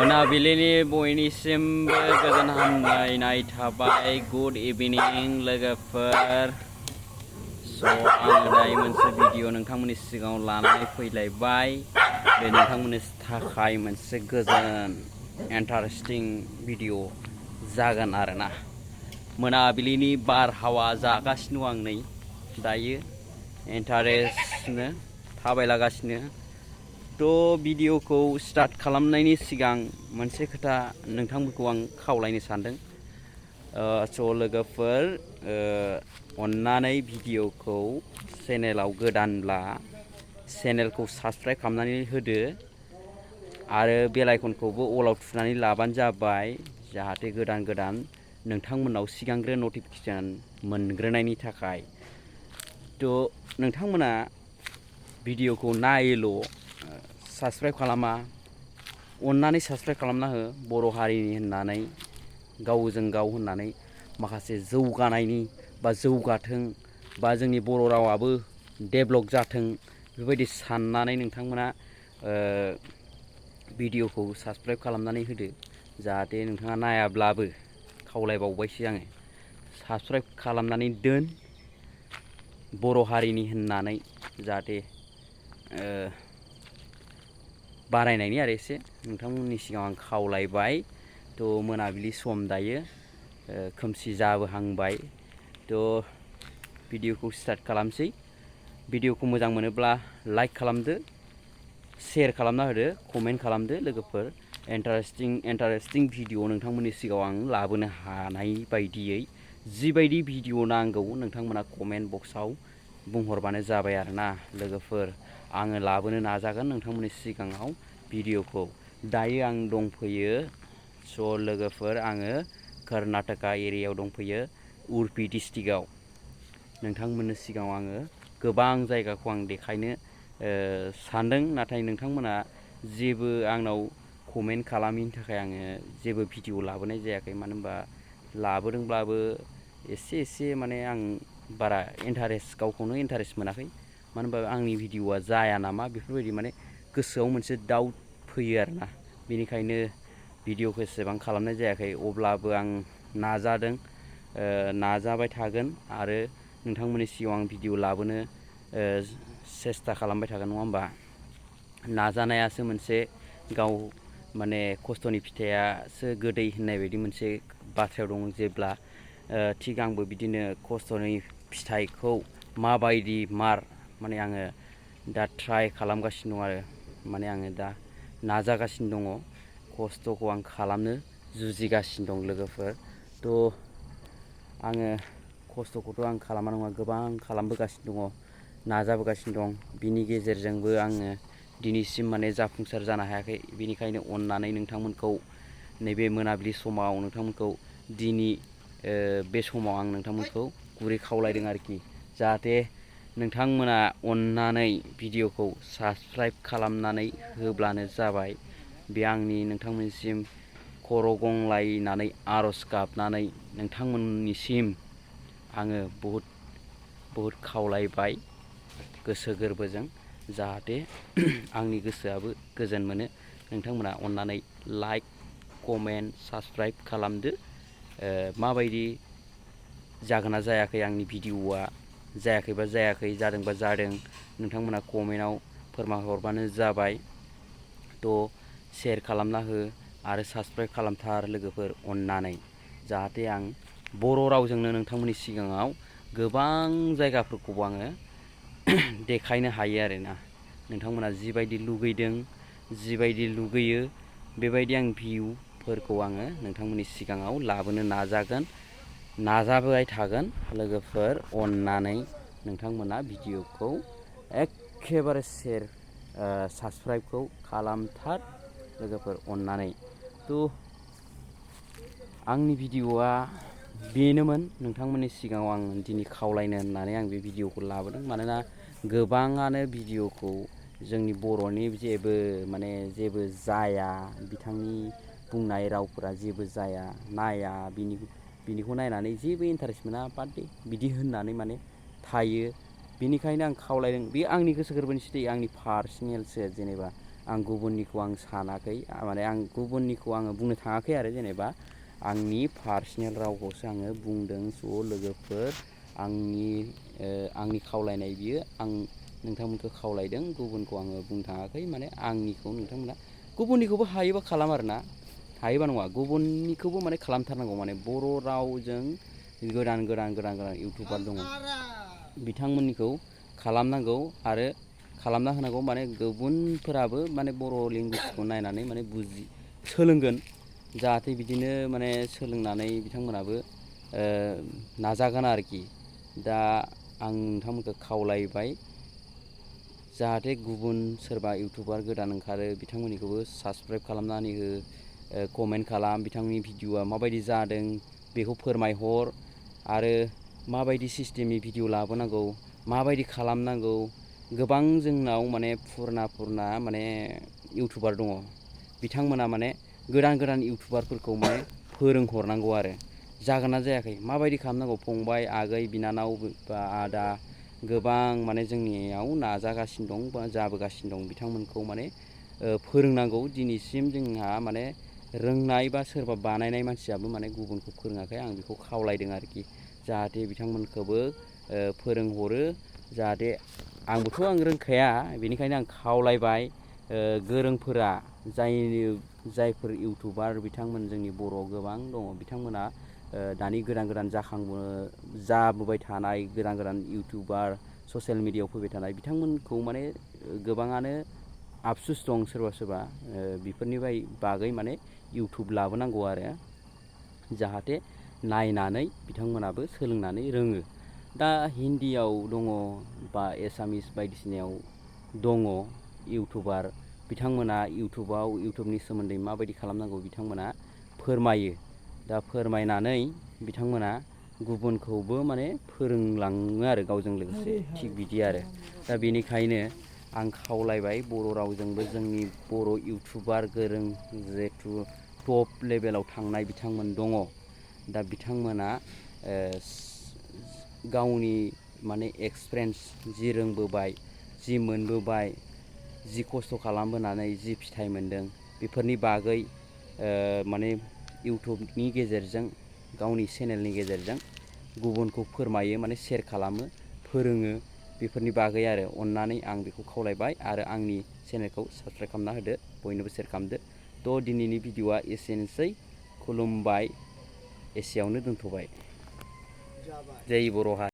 मोनाबिलिनि बयनिसिमबो गोजोन हामलायनाय थाबाय। गुड इभिनिं लोगोफोर। आङो दायो मोनसे भिडिअ नोंथांमोननि सिगाङाव लानानै फैलायबाय। बे नोंथांमोननि थाखाय मोनसे गोजोन इन्टारेस्टिं भिडिअ जागोन आरोना। मोनाबिलिनि बारहावा जागासिनो आं नै दायो इन्टारेस्टनो थाबायलागासिनो। भिडिअखौ स्टार्ट खालामनायनि सिगां मोनसे खोथा नोंथांमोनखौ आं खावलायनो सानदों। लोगोफोर, अन्नानै भिडिअखौ चेनेलाव गोदानब्ला चेनेलखौ साबस्क्राइब खालामनानै होदो आरो बेल आइकनखौबो अलाव थुनानै लाबानो जाबाय, जाहाथे गोदान गोदान नोंथांमोननाव सिगांग्रो नटिफिकेसन मोनग्रोनायनि थाखाय। नोंथांमोना भिडिअखौ नायोल', साबस्क्राइब खालामा। अन्नानै साबस्क्राइब खालामना हो। बर' हारिनि होननानै, गावजों गाव होननानै माखासे जौगानायनि बा जौगाथों बा जोंनि बर' रावाबो डेभेलप जाथों, बेबायदि साननानै नोंथांमोना भिडिअखौ साबस्क्राइब खालामनानै होदो। जाहाथे नोंथाङा नायाब्लाबो खावलायबावबायसो आङो, साबस्क्राइब खालामनानै दोन बर' हारिनि होननानै, जाहाथे बारायनायनि आरो एसे नोंथांमोननि सिगाङाव आं खावलायबाय। मोनाबिलि सम दायो, खोमसि जाबोहांबाय। भिडिअखौ स्टार्ट खालामसै। भिडिअखौ मोजां मोनोब्ला लाइक खालामदो, शेयार खालामना होदो, कमेन्ट खालामदो लोगोफोर। इन्टारेस्टिं भिडिअ नोंथांमोननि सिगाङाव आं लाबोनो हानाय बायदियै जिबायदि भिडिअ नांगौ नोंथांमोना कमेन्ट बक्सआव बुंहरबानो जाबाय आरोना लोगोफोर। आङो लाबोनो नाजागोन नोंथांमोननि सिगाङाव भिडिअखौ। दायो आं दंफैयो लोगोफोर, आङो कर्नाटका एरियायाव दंफैयो, उडुपि डिस्ट्रिक्टआव। नोंथांमोननि सिगाङाव आङो गोबां जायगाखौ आं देखायनो सानदों, नाथाय नोंथांमोना जेबो आंनाव कमेन्ट खालामिनि थाखाय आङो जेबो भिडिअ लाबोनाय जायाखै। मानो होनबा लाबोदोंब्लाबो एसे माने आं बारा गावखौनो इन्टारेस्ट मोनाखै। मानो होनबा आंनि भिडिअआ जाया नामा बेफोरबायदि माने गोसोआव मोनसे डाउट फैयो आरोना। बेनिखायनो भिडिअखौ एसेबां खालामनाय जायाखै। अब्लाबो आं नाजादों, नाजाबाय थागोन आरो नोंथांमोननि सिगाङाव आं भिडिअ लाबोनो सेस्था खालामबाय थागोन, नङा होमबा? नाजानायासो मोनसे गाव माने खस्थ'नि फिथाइयासो गोदै होननाय बायदि मोनसे बाथ्रायाव दं। जेब्ला थिग आंबो बिदिनो खस्थ'नि फिथाइखौ माबायदि माने आङो दा ट्राइ खालामगासिनो दं आरो माने आङो दा नाजागासिनो दङ। खस्थ'खौ आं खालामनो जुजिगासिनो दं लोगोफोर। आङो खस्थ'खौथ' आं खालामा नङा, गोबां खालामबोगासिनो दङ, नाजाबोगासिनो दं। बिनि गेजेरजोंबो आङो दिनैसिम माने जाफुंसार जानो हायाखै। बेनिखायनो अन्नानै नोंथांमोनखौ नैबे मोनाबिलि समाव नोंथांमोनखौ दिनै बे समाव आं नोंथांमोनखौ गुरै खावलायदों आरोखि, जाहाथे नोंथांमोना अन्नानै भिडिअखौ साबस्क्राइब खालामनानै होब्लानो जाबाय। बे आंनि नोंथांमोननिसिम खर' गंलायनानै आर'ज गाबनानै नोंथांमोननिसिम आङो बहुद खावलायबाय गोसो गोरबोजों, जाहाथे आंनि गोसोआबो गोजोन मोनो। नोंथांमोना अन्नानै लाइक, कमेन्ट, साबस्क्राइब खालामदो। माबायदि जागोना जायाखै आंनि भिडिअआ, जायाखैबा जायाखै, जादोंबा जादों, नोंथांमोना कमेन्टआव फोरमायहरबानो जाबाय। शेयार खालामना हो आरो साबस्क्राइब खालामथार लोगोफोर अन्नानै, जाहाथे आं बर' रावजोंनो नोंथांमोननि सिगाङाव गोबां जायगाफोरखौबो आङो देखायनो हायो आरोना। नोंथांमोना जिबायदि लुगैदों, जिबायदि लुगैयो, बेबायदि आं भिउफोरखौ आङो नोंथांमोननि सिगाङाव लाबोनो नाजाबाय थागोन लोगोफोर। अन्नानै नोंथांमोना भिडिअखौ एखेबारे साबस्क्राइबखौ खालामथार लोगोफोर अन्नानै। आंनि भिडिअआ बेनोमोन, नोंथांमोननि सिगाङाव आं दिनै खावलायनो होननानै आं बे भिडिअखौ लाबोदों। मानोना गोबाङानो भिडिअखौ जोंनि बर'नि जेबो जाया, बिथांनि बुंनाय रावफोरा जेबो जाया, नाया, बिनिखौ नायनानै जेबो इन्टारेस्ट मोना, बाद दे बिदि होननानै माने थायो। बेनिखायनो आं खावलायदों, बे आंनि गोसो गोरबोनिसो दै, आंनि पार्सनेलसो, जेनेबा आं गुबुननिखौ आं सानाखै माने आं गुबुननिखौ आङो बुंनो थाङाखै आरो जेनेबा आंनि पार्सनेल रावखौसो आङो बुंदों। स' लोगोफोर आंनि खावलायनाय बियो आं नोंथांमोनखौ खावलायदों, गुबुनखौ आङो बुंनो थाङाखै। माने आंनिखौ नोंथांमोना गुबुननिखौबो हायोबा खालाम आरोना, हायोबा नङा गुबुननिखौबो माने खालामथारनांगौ। माने बर' रावजों गोदान इउटुबार दङ, बिथांमोननिखौ खालामनांगौ आरो खालामना होनांगौ। माने गुबुनफोराबो माने बर' लेंगुवेजखौ नायनानै माने सोलोंगोन, जाहाथे बिदिनो माने सोलोंनानै बिथांमोनाबो नाजागोन आरोखि। दा आं नोंथांमोनखौ खावलायबाय जाहाथे गुबुन सोरबा इउटुबार गोदान ओंखारो बिथांमोननिखौबो साबसक्राइब खालामनानै हो, कमेन्ट खालाम, बिथांनि भिडिअआ माबायदि जादों बेखौ फोरमायहर, आरो माबायदि सिस्टेमनि भिडिअ लाबोनांगौ, माबायदि खालामनांगौ। गोबां जोंनाव माने पुरना माने इउटुबार दङ, बिथांमोना माने गोदान इउटुबारफोरखौ माने फोरोंहरनांगौ आरो जागोन ना जायाखै, माबायदि खालामनांगौ। फंबाय, आगै, बिनानाव बा आदा गोबां माने जोंनियाव नाजागासिनो दं बा जाबोगासिनो दं, बिथांमोनखौ माने फोरोंनांगौ। दिनैसिम जोंहा माने रोंनाय बा सोरबा बानायनाय मानसियाबो माने गुबुनखौ फोरोङाखै। आं बेखौ खावलायदों आरोखि, जाहाथे बिथांमोनखौबो फोरोंहरो। जाहाथे आंबोथ' आं रोंखाया, बेनिखायनो आं खावलायबाय गोरोंफोरा जायफोर इउटुबार बिथांमोन जोंनि बर'आव गोबां दङ, बिथांमोना दानि गोदान जाबोबाय थानाय गोदान इउटुबार ससियेल मिडियाआव फैबाय थानाय बिथांमोनखौ माने गोबाङानो आफसुस दं सोरबा बेफोरनि बागै माने इउटुब लाबोनांगौ आरो जाहाथे नायनानै बिथांमोनाबो सोलोंनानै रोङो। दा हिन्दीयाव दङ बा एसामिस बायदिसिनायाव दङ इउटुबार, बिथांमोना इउटुबनि सोमोन्दै माबायदि खालामनांगौ बिथांमोना फोरमायो। दा फोरमायनानै बिथांमोना गुबुनखौबो माने फोरोंलाङो आरो गावजों लोगोसे, थिग बिदि आरो। दा बेनिखायनो आं खावलायबाय बर' रावजोंबो जोंनि बर' इउटुबार गोरों जिहेथु टप लेभेलाव थांनाय बिथांमोन दङ। दा बिथांमोना गावनि माने एक्सपिरियेन्स जि रोंबोबाय, जि मोनबोबाय, जि खस्थ' खालामबोनानै जि फिथाइ मोनदों, बेफोरनि बागै माने इउटुबनि गेजेरजों गावनि चेनेलनि गेजेरजों गुबुनखौ फोरमायो, माने सेयार खालामो, फोरोङो बेफोरनि बागै आरो। अननानै आं बेखौ खावलायबाय आरो आंनि चेनेलखौ साबसक्राइब खालामना होदो, बयनोबो सेयार खालामदो। थ' दिनैनि भिडिअआ एसेनोसै, खुलुमबाय, एसेयावनो दोनथ'बाय। जै बर' हारि।